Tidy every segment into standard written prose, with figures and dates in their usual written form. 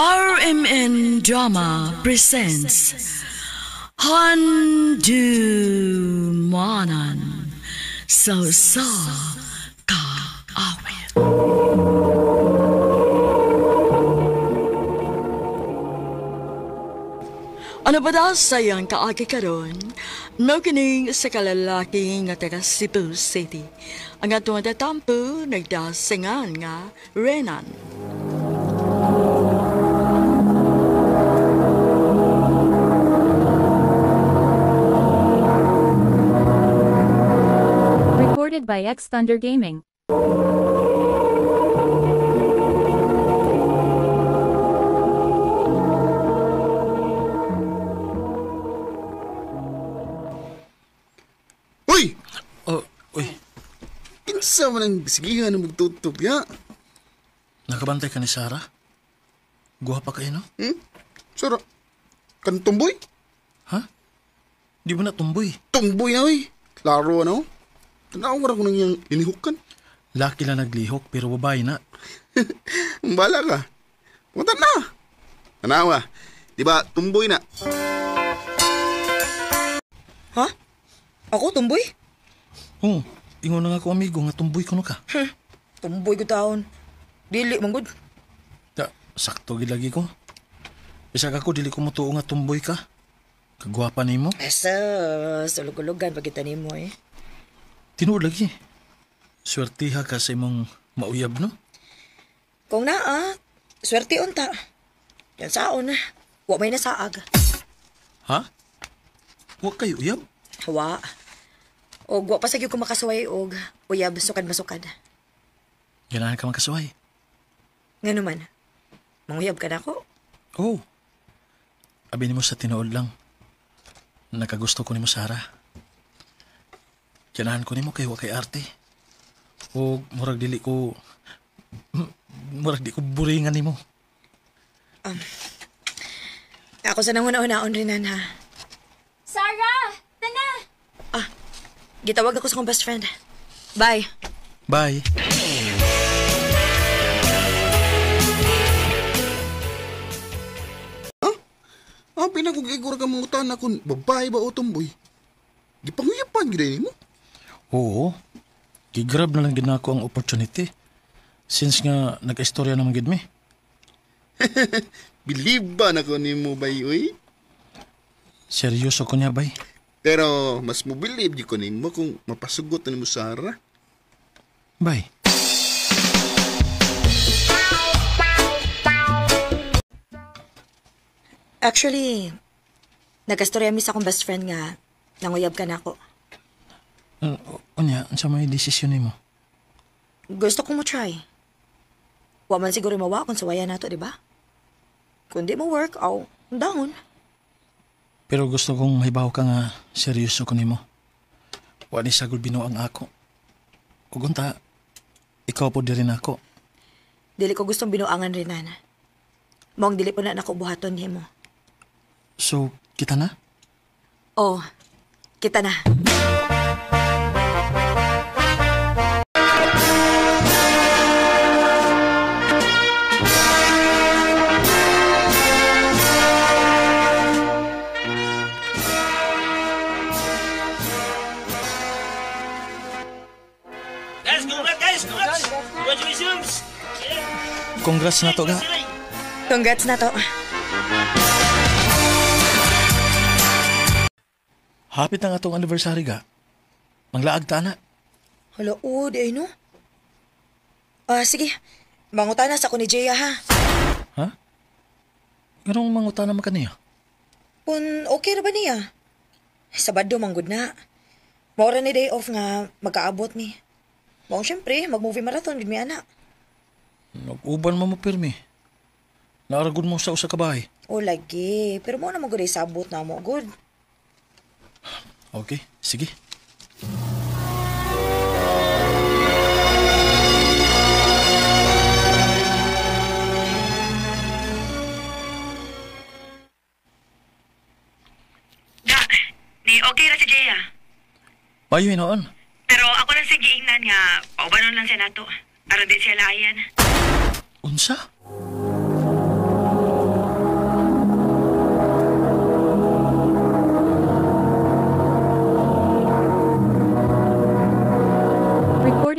RMN Drama presents Handumanan sa Usa Ka Awit. Ano ba daw sayang kaagi karon? Mao kining sa kalalaki nga taga Cebu City. Ang atong tatampo nagdasingan nga Renan. Recorded by X Thunder Gaming. Uy! Oh, uy, Kinsa man ang sigihan ng magtutog ya? nakabantay ka ni Sarah? Guha pa kayo, no? Hmm? Sara, kan tumboy? Ha? Di ba na tumboy? Tumboy na uy. Klaro ano? Tanaw ra ko nang iyang linihukan. Laki lang naglihok pero babae na. Bala ka. Punta na. Tanawa. Di ba tumboy na? Ha? Ako, tumboy? Oo, ingon na nga ko amigo nga tumboy kuno ka. Tumboy ko taon. Dili, manggod. Ta, sakto gid lagi ko. Bisag ako dili ko motuo nga tumboy ka. Kagwapa nimo. Asa, sulog-ulugan pag kita nimo eh. Tinuod lagi. Swertiha ka sa imong mauyab, no? Kung naa, swerte unta. Yan saon, wa may nasaag. Ha? Wa kayo uyab? Wa. Og wa pa sa gyud ko makasuway og uyab sukad masukad. Ganahan ka makasuway. Ngano man, manguyab ka na ako. Oo. Abi nimo sa tinuod lang. Nakagusto ko nimo, Sarah. Ganahan ko nimo kay wa kay arte. O murag dili ko murag di ko buringan nimo. Ako sa nanguna-unaon rin ha. Sarah! Tana! Ah, gitawag ako sa akong best friend. Bye. Bye. Ah, pinakugigor ka mong utana kung babae ba o tumboy. Gipanguyapan gid nimo. Oo. Gigrab na lang gid nako ang opportunity. Since nga nag-istorya naman gid mi. Believe ba na ko nimo bay uy? Seryoso ko niya, bay. Pero mas mo believe gyud ko nimo kung mapasugot na nimo Sarah. Bay. Actually, nagkastorya mi sa akong best friend nga nanguyab ka na ako. Unya, unsa may desisyon nimo? Gusto kong mo try. Wa man siguro mawa kung suwayan nato, di ba? Kung di mo work, aw, dahon. Pero gusto kong mahibaw ka nga seryoso ko nimo. Wa ni sagol binuang ako. Ug unta, ikaw po diri nako. Dili ko gustong binuangan rin, Nana. Maong dili po na nako buhaton nimo. So, kita na? Oh, kita na. Guys, congrats guys, congrats. Congratulations. Congrats na to ga. Congrats na to. Hapit na nga tong anniversary ga. Manglaag ta na. Hala, oh, di ay no. Ah, sige. Mangutana sa ko ni Jaya, ha? Ha? Ganong mangutana man kaniya? Kung okay ra ba niya? Sabado, manggod na. Maura ni day off nga magkaabot ni. Maong syempre, mag-movie marathon gid mi ana. Nag-uban mo mo pirmi. Naaragod mo sa usa ka bahay. O lagi, pero mo na magud ay sabot na mo good. Okay, sige. Ga, ni okay ra si Jaya. Payo hinoon. Pero ako lang sige ingnan nga paubanon lang siya nato. Aron di siya laayan. Unsa?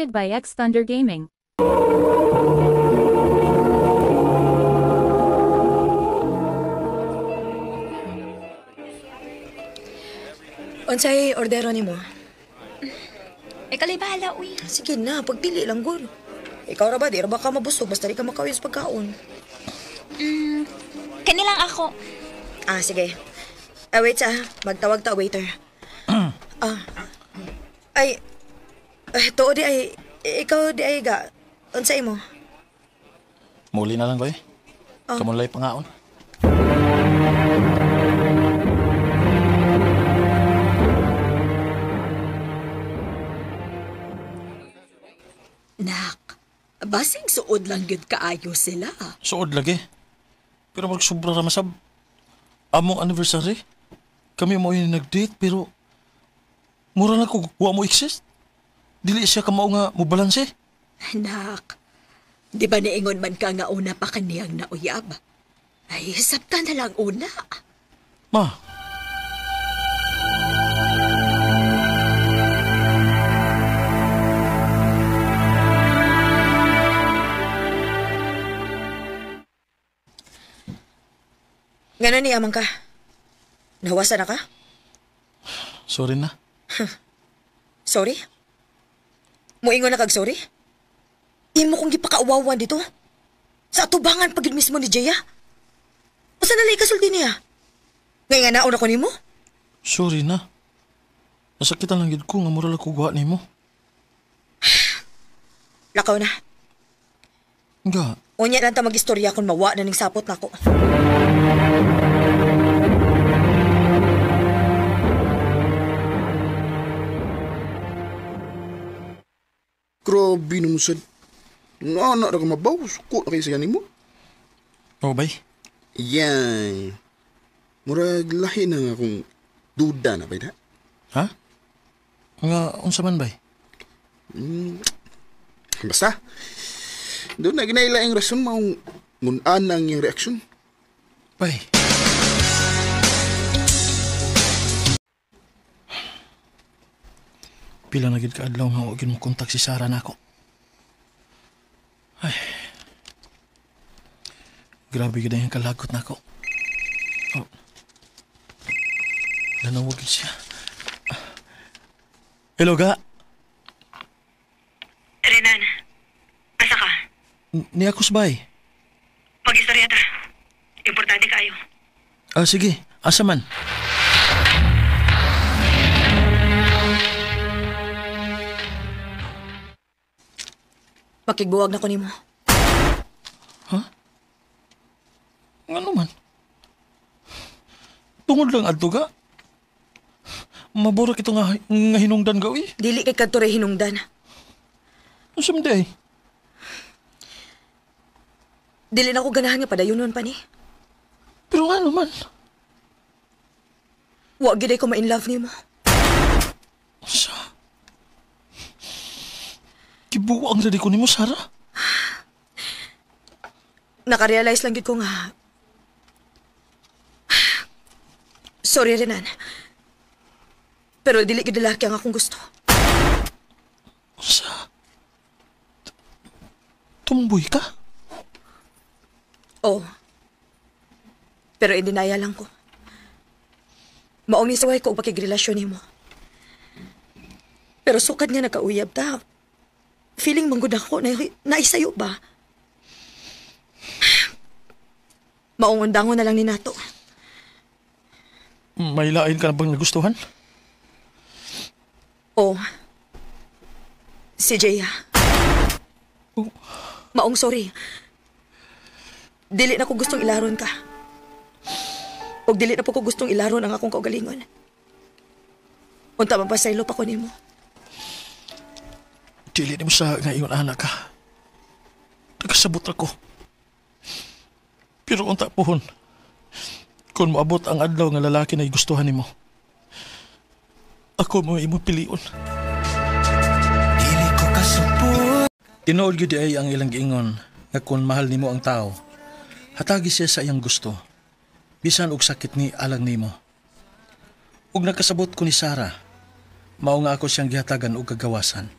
Recorded by X Thunder Gaming. Unsay ordero nimo? Ikaw bahala, uy. Sige na, pagpili lang gud. Ikaw ra ba, di ra ba ka mabusog basta di ka makawin sa pagkaon. Kanilang ako. Ah, sige. Ah, wait sa, magtawag ta waiter. ah. Ay, tuo di ay, ikaw di ay ga. Unsay mo? Muli na lang ko eh. Oh. Kamunlay pangaon. Nak, basing suod lang gyud kaayo sila. Suod lagi. Pero magsubra ra masab. Among anniversary. Kami mo yung nag-date pero mura na ko wa mo exist. Dili siya kamao nga mo balanse. Nak, di ba niingon man ka nga una pa kaniyang nauyab? Ay, sabta na lang una. Ma. Ngano ni amang ka? Nahuwasan na ka? Sorry na. Sorry? Muingon na kag sorry? Imo kong gipakauwawan dito? Sa atubangan pag mismo ni Jaya? Usa na lang ikasulti niya? Ngay nga naon ako nimo? Sorry na. Nasakitan lang gid ko nga mura lang ko guha nimo. Lakaw na. Nga. Unya lang ta mag-istorya kung mawa na ning sapot nako. Grabe naman sad. Nga na ra ka mabaw, suko na kayo sa nimo. Oh, bay. Yan. Murag lahi na nga kung duda na ba ita? Ha? Nga, unsa man bay? Basta. Doon na ginaila ang rason maong ngunaan ang iyang reaksyon. Bay. Pila na gid kaadlaw nga wa gid mo kontak si Sarah nako. Ay. Grabe gid ang kalagot nako. Oh. Nanawag gid siya. Hello ga. Renan, asa ka? Ni ako bay. Mag-istorya ta. Importante kayo. Ah, sige. Asa man? Makigbuwag na ko nimo. Ha? Ngano man? Tungod lang adto ga. Maburak ito nga hinungdan ga uy. Dili kay kadto ray hinungdan. Unsa man di ay? Dili na ko ganahan nga padayunon pa ni. Pero ngano man? Wa gid ay ko ma-in love nimo. Unsa? Gibuang ra di ko nimo, Sarah. Nakarealize lang gid ko nga. Sorry, Renan. Pero dili gid lalaki ang akong gusto. Unsa? Tumboy ka? Oo. Pero indinaya lang ko. Maong nisuway ko og pakigrelasyon nimo. Pero sukad nga nakauyab ta. Feeling man gud ako na naisayo ba? Maong undangon na lang ni nato. May lain ka na bang nagustuhan? Oo. Si Jaya. Oh. Maong sorry. Dili na ko gustong ilaron ka. Og dili na po ko gustong ilaron ang akong kaugalingon. Unta man pasaylo pa ko nimo. Dili nimo sa nga ingon anak ka. Nagkasabot ako. Pero unta pohon. Kung moabot ang adlaw nga lalaki na gustuhan nimo, ako mo imo pilion. Dili ko kasupot. Tinuod gyud ay ang ilang giingon nga kung mahal nimo ang tao, hatagi siya sa iyang gusto. Bisan og sakit ni alang nimo. Ug nakasabot ko ni Sarah, mao nga ako siyang gihatagan og kagawasan.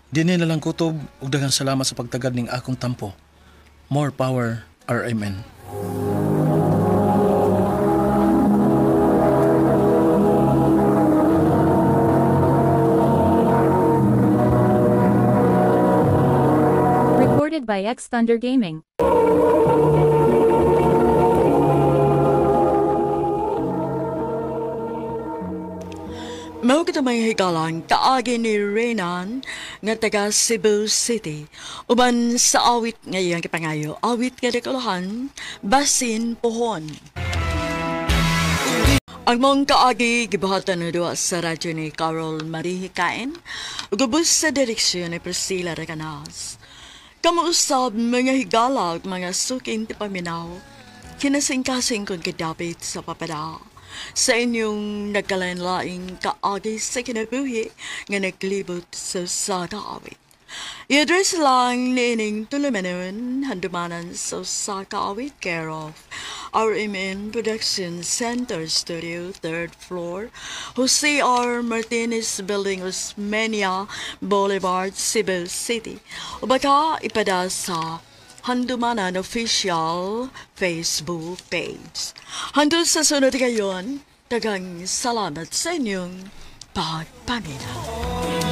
Dini na lang kutob ug daghang salamat sa pagtagad ning akong tampo. More power, RMN. Recorded by X Thunder Gaming. Mao kita may higalang kaagi ni Renan nga taga Cebu City. Uban sa awit nga iyang kipangayo, awit nga dekolahan, basin pohon. Ang mong kaagi gibuhatan na duwa sa radyo ni Carol Marie Hikain, ug ubos sa direksyon ni Priscilla Recanas. Kamuusab mga higala ug mga suking tipaminaw, kinasingkasing kong kidapit sa papada. Sa inyong nagkalain-laing kaagi sa kinabuhi nga naglibot sa usa ka awit. I-address lang niining tulumanon handumanan sa usa ka awit, care of RMN Production Center Studio, 3rd floor, Jose R. Martinez Building, Osmeña Boulevard, Cebu City. O baka ipada sa Handumanan Official Facebook page. Hangtod sa sunod kayon, daghang salamat sa inyong pagpaminaw.